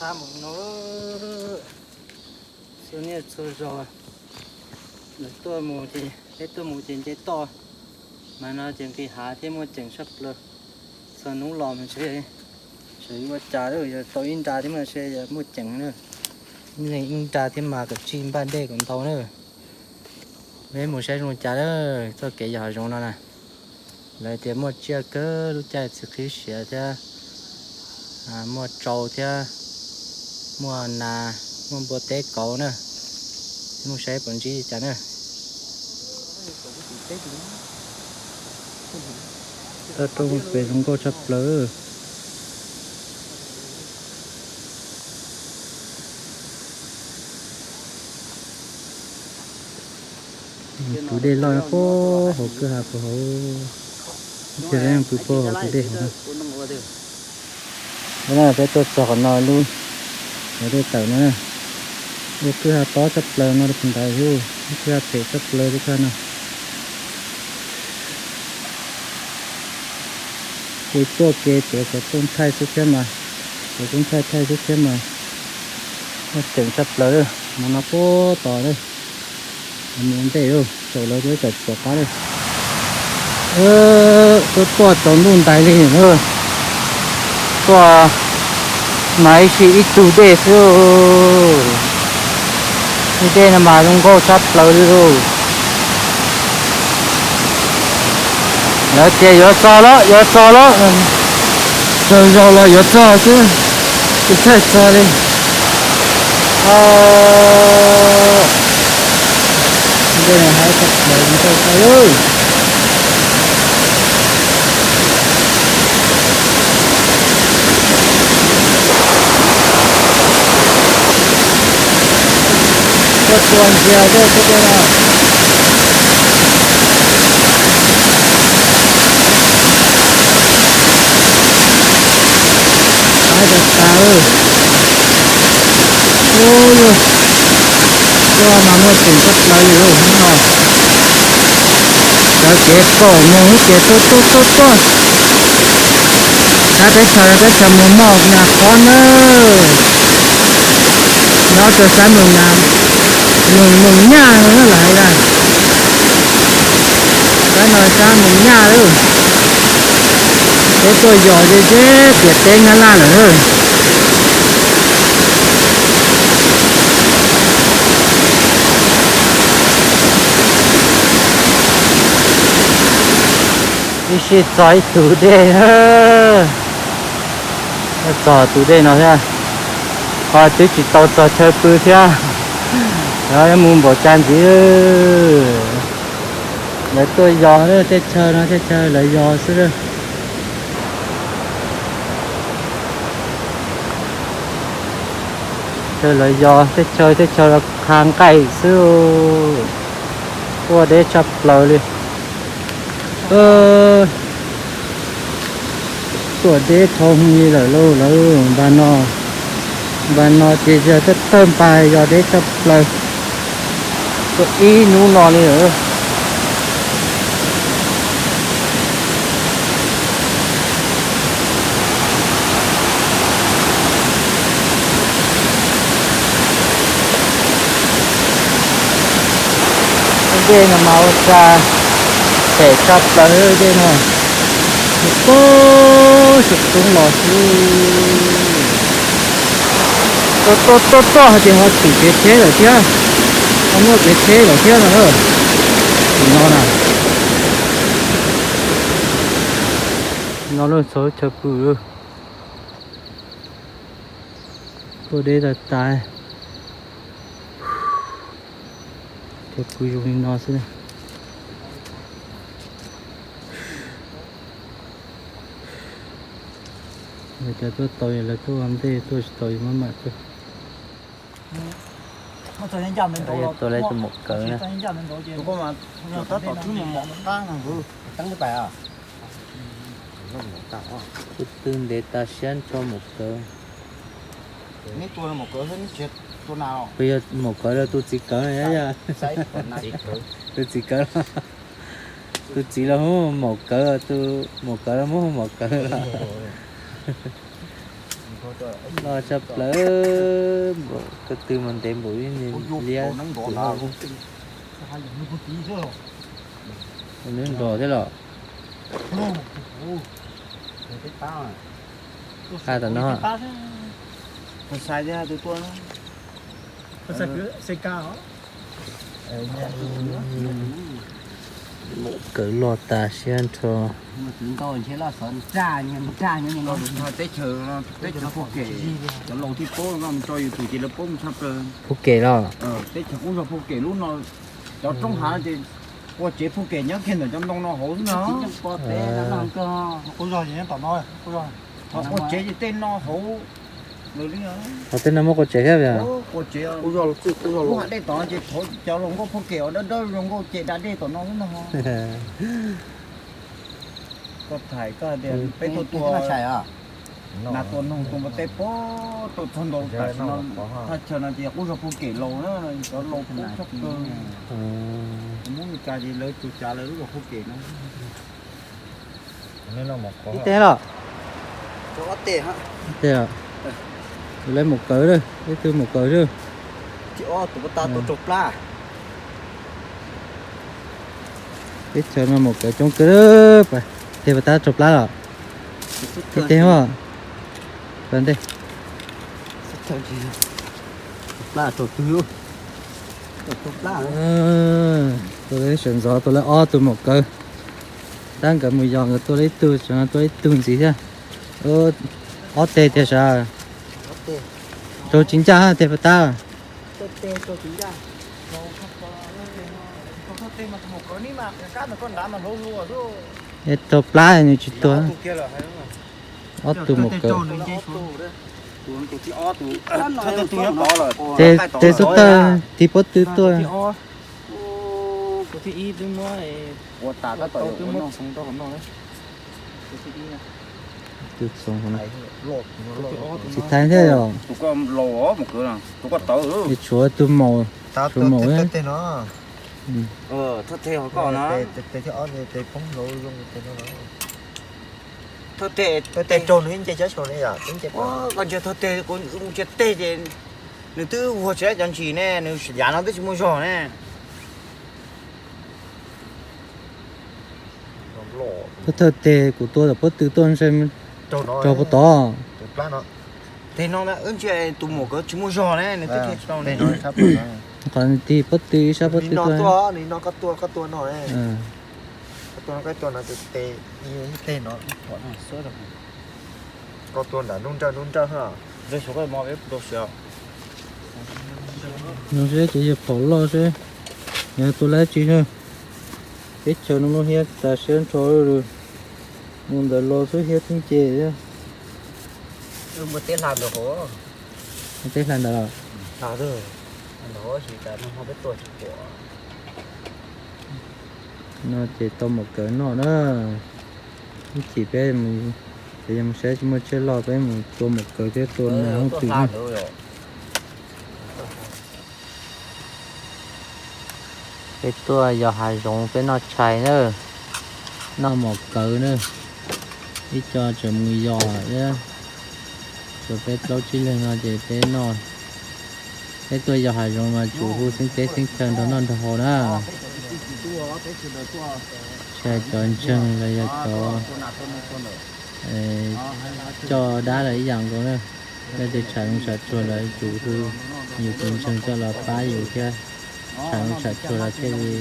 Qab mus no, txhua niaj txhua zaus lawv tuaj mus ces, peb tuaj mus ces nce toj, mas no ces nqis hav thiab muaj ceem tshaj plaws. Txhua hnub los mas ntshe, ntshe ua cas lawm, yog tau ib nra thiab mas ntshe yog muaj ceem na. Ib leeg ib nra thiab mas kom tsij npaj dej kom ntau na. Peb mus saib zoo cas na, txoj kev yog hav zoov no na. Lawv tias muaj tsiaj kawg, lub caij txiv qhib siav thiab, muaj tsau thiab, muaj nas, muaj npua teb kauv na. Mus saib puas ntsib li cas na. Toj roob pem zoo nkauj tshaj plaws. Tus dej loj puag hauv kwj ha puag hauv, ib txhia pw puag hauv tus dej hauv na. Peb tuaj txog qhov no lub, lub dej tawm no na. Ua kwj ha tob tshaj plaws no rau puag nrad, ua kwj ha phem tshaj plaws li kwj ha no. Ces tuaj ke ces cov rooj thaij xwb thiab mas, cov rooj thaij thaij xwb thiab mas, muaj ceem tshaj plaws, mus no puag tod lawm. Mus ntej lawm, tsaum lawv tuaj txog qab lawm. Tuaj tuaj tsaus ntuj ntais li na. Tuaj mas ib sij ib tug dej xwb. Ib dej no mas zoo nkauj tshaj plaws li lauj. Lawv tias yuav txog lawm, yuav txog lawm, tsaug zog los yuav txog xwb, tsis txawj txog li. Dej no haib tshaj plaws, zoo nkauj tshaj lauj. Tuaj tua ntsia dej tuaj dej no. Haib tas tas. Ub, tuaj mas muaj ceem tshaj plaws li hnub no. Sawv kev kaum moos ces tuaj tuaj tuaj tuaj. Sab teb chaws no teb chaws mus noj nyuag qhob nawb. Nyob rau sab Moos Nyaj, Moos, Moos Nyaj no lawm hais tias. Sab no sab Moos Nyaj lawm. Peb tuaj yos ze ze tiam teb Nyab Laj lawm. Ib sij txog ib tug dej, txog tus dej no thiab. Ho twb tsis tau txog chaw pw thiab. Mus npaum cas ntxiv. Lawv tuaj yos, tej chaw no tej chaw lawv yos xwb. Chaw lawv yos, tej chaw tej chaw los qha nqaij xwb. Tuaj deb tshaj plaws li. Tuaj deb dhau li lawm lauj, lawv npaj no, npaj no ces yog thawj thawj npaj yos deb tshaj plaws. Tuaj ib hnub no li lawm. Dej no mas ua cas phem tshaj plaws dej no. Nws puag saum roob los xwb. Tuaj tuaj tuaj hais tias ho tshwm kev tsheb lawm thiab, ho muaj kev tsheb lawm thiab no na. Tus no na, no lawm txhua chaw pw. Tuaj deb tas tas. Chaw pw zoo li no xwb. Lawv cov tuaj tau, lawv tuaj ua ntej, tuaj tsis tau maj mam tuaj. Tuaj lawv tus maum kawv na. Tus twg ntev tas siab nrho maum kawv. Puas yog maum kawv los tus txiv kawv na yog? Tus txiv kawv los, tus txiv los hu maum kawv, tus maum kawv los muab hu maum kawv los. Loj tshaj plaws, npaum ko tw mas ntev npaum li liab tus no. Nws nrog thiab los. Qab tom no. Mus kawm loj tas siab nrho. Phuj Kem los? Cov roob hav ces ua tsev phuj kem nyob kiag ntawm cov ntoo no hauv xwb na. Ua tsev ces tej no hauv lawm li. Ho tej no muab qua tsev thiab os? Qua tsev, lub hav dej tom no ces thov cov hluas nkauj phuj kem uas dawb dawb zoo nkauj ces da dej tom no xwb no. Koj tham koj tias peb tuaj tua nas tua noog tua npua teb pob tuaj txog ntau tam sim no, thaj chaw no ces qub zog phuj kem laus na, cov laus qub tshaj plaws. Kuv Hmoob Mes Kas ces lawv tsuas cav lawv lub zos phuj kem no. Ib teg los? Ib teg. Tus lawv mus kawm, ib tug mus kawm xwb. Teb chaws no mus kawm coob kawg, tes puas tab raug plab los? Ib teg os. Tua lawv sawv ntxov tua lawv ob tug mus kawm. Tab nkawd mus yos nkawd tua lawv ib tug, tsam no tua ib tug ntxiv thiab. Ob teg tiag sav? Raug tsis ncaj tes puas tab? Raug plab nws tsis tuag. Ob tug mus kawm. Tes xub thawj tig pob tw tuaj. Tsis thaiv thiab yog? Tshuav tus maum, tus maum. Koj ntsia thawj teg, kuv ntsia teg ces nws twb vuag tsis cov ntsis ne, nws yav no twb tsis muaj zog ne. Thawj teg kuv tua tom pob tw tuaj ntshe raug puag tod. Teg no wb ntsia tus maum kawd tsis muaj zog ne, nws twb tsis tau ne. Qhov nws tig pob tw ib sab pob tw tuaj. Koj tua nram nruab nrawj nruab nrawj. Zoo seb ces yog phom loj seb yog tua lab tsi. Teb chaws no muaj hiab tas siab nrho, mus ntawd los xwb hiab tib nce thiab. Teb hla ntawd los? No ces tau maum kawv noj na. Ib chim peb, ces yog mus saib tsis muaj tsiaj loj peb mus tua maum kawv thiab tua nas hauj twm na. Peb tuaj yos hav zoov peb noj tshais na, noj maum kawv na. Ib co tseem mus yos thiab, tsuas peb plaub tsib leeg no ces peb noj. Peb tuaj yos hav zoov mas tsum hu xeeb teb xeeb chaw nrog noj nrog haus na. Tsis hais cov ntseeg los yog cov coj dab los ib yam nkaus na. Leej twg tshav zoov tshav tsuag los tsum hu yus tus ntseeg coj los pab yus thiab. Tshav zoov tshav tsuag los thiaj li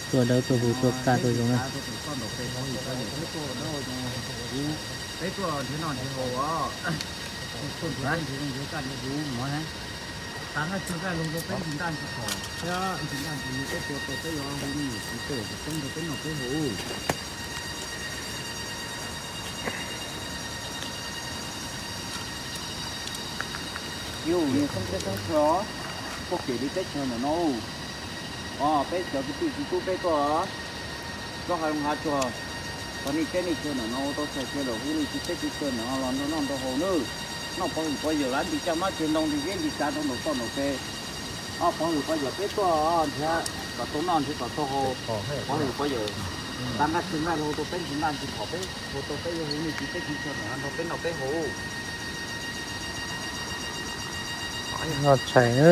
tuaj dawb tuaj huv tuaj kaj tuaj zoo na. Yus, nws xeeb teb xeeb chaw, puag pem li teb chaws ntawm no. Os, peb cov kwv tij txiv tub peb tuaj txog hav zoov hav tsuag, txog nej teb nej chaw ntawm no ua tau txhais chaw lawm hu li tsis teb tsis chaw ntawm no los nrog noj nrog haus nawb. Noj pov hwm pov yawm, lav nti caj mab ceg ntoo nti zeb nti tsav rau nraum toj nraum pes. Os, pov hwm pov yawm peb tuaj nrhiav kom tau noj nrhiav kom tau haus, pov hwm pov yawm. Nqa nqaij tsis nqaij los hu rau peb, tsis nqaij tsis pom peb, hu rau peb yuav hu nej tsis peb tsis tso nrog peb noj peb hauv. Noj tshais na,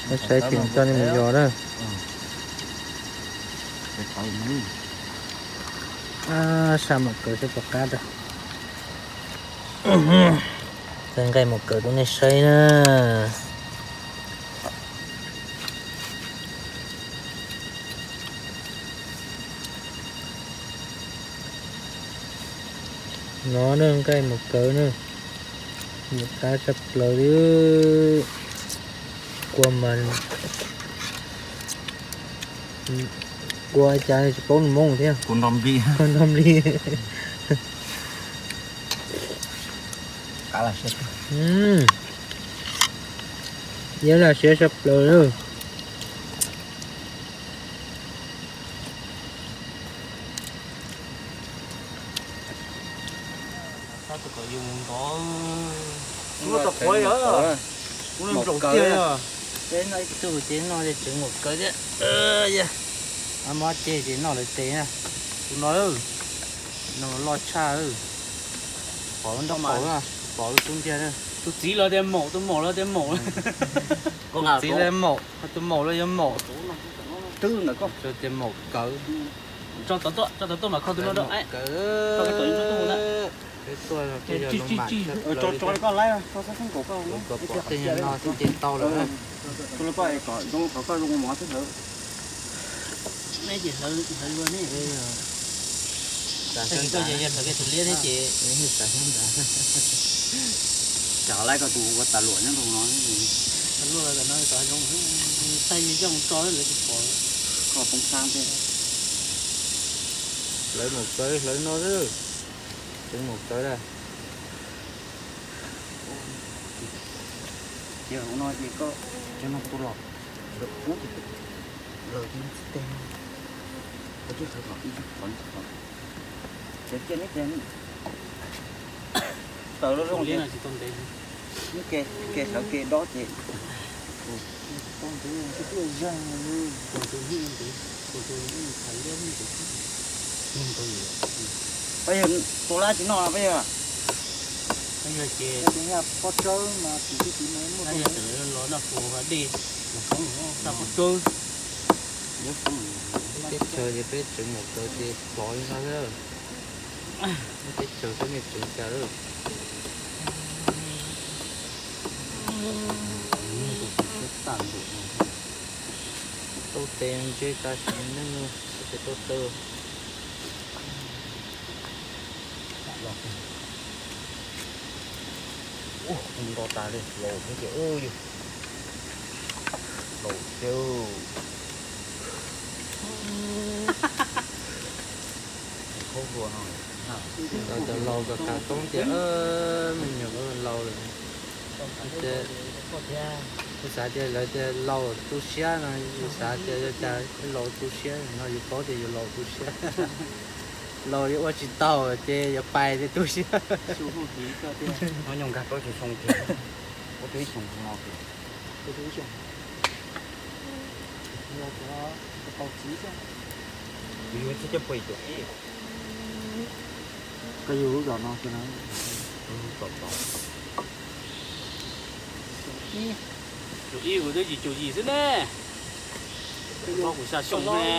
noj tshais tseem coj nej mus yos na. Sab maum kawv saib puas qab tag. Thaij nqaij maum kawv rau nej saib na. No na nqaij maum kawv na, nws qab tshaj plaws li. Kua mas, kua cas tsis paub nws Hmoob thiab. Kua nrog nplig. Iab laj siab tshaj plaws na. Tab tom kom yus mus ntov. Ub, tau qhuav yog, ub, nplaum tiag yog. Peb noj ib tug ces noj tsev maum kawv thiab. Mob ceg ces noj lawv tsev na. Tus no, no loj tshaj. Pom nroj maum, pom lub tub ntiag. Tus txiv los tias maum, tus maum los tias maum. Tus txiv los maum, tus maum los yuav maum. Twb ntawm koj tias maum kawv. Tso tawv tuaj, tso tawv tuaj mas kho tus no rau. Tso tawv tuaj, tso tawv tuaj. Tso tso koj laib, tso sab khaub ncaws koj. Tus no xwb ces tau lawm. Tus no koj es kom zoo qhov koj zoo mov xwb hlawv. Neb ces hlawv luag ne. Koj ces yog hlawv tus liab thiab ces tsam laib koj tus ua tas luam nyob rau no. Tas luam no tau zoo, thaij zoo tso lawv tsis pom. Koj poob sab thiab. Hlawv maum kawv, hlawv no xwb. Tsev maum kawv na. Ces hauv no ces koj cov no kuv los lawm ub, lawm tsis teg no. Koj twb hlawv kom ib qhov no, cov ciaj neb cov tawm los zoo li no tsis tau ntev. Ib ke ib ke hlawv ke dob ces pab yawg tua lab tsis noj pab yawg. Pab yawg ces pob tsawb mas tsis tib tiv no muaj los noj pus dej los poob xa pob tsawb. Peb teb chaws ces peb tsev maum kawv ces plov li no xwb. Peb teb chaws xwb nej tseem cas lawm. Tau tes ntseb tas sim neej no, tau tes tau taw. Mus nto tas li, laus thiab ces yus laus thiab. Khaub hlua no, cov laus kom kav koob tias me nyuam laus lawm. Kuv xav tias lawv tias laus tu siab no, yus xav tias yog cas laus tu siab no, yus paub tias yus laus tu siab. Laus yuav ua tsis tau ces yuav pais tias tu siab. Nyob nkag plaub tsib xyoo ces, plaub tsib xyoo no ces, kuv yug txog coj pua ib caum ib. Koj yug lub zos no xwb na. Caum ib, kuv twb yim caum yim xwb ne. Kuv xya xyoo ne.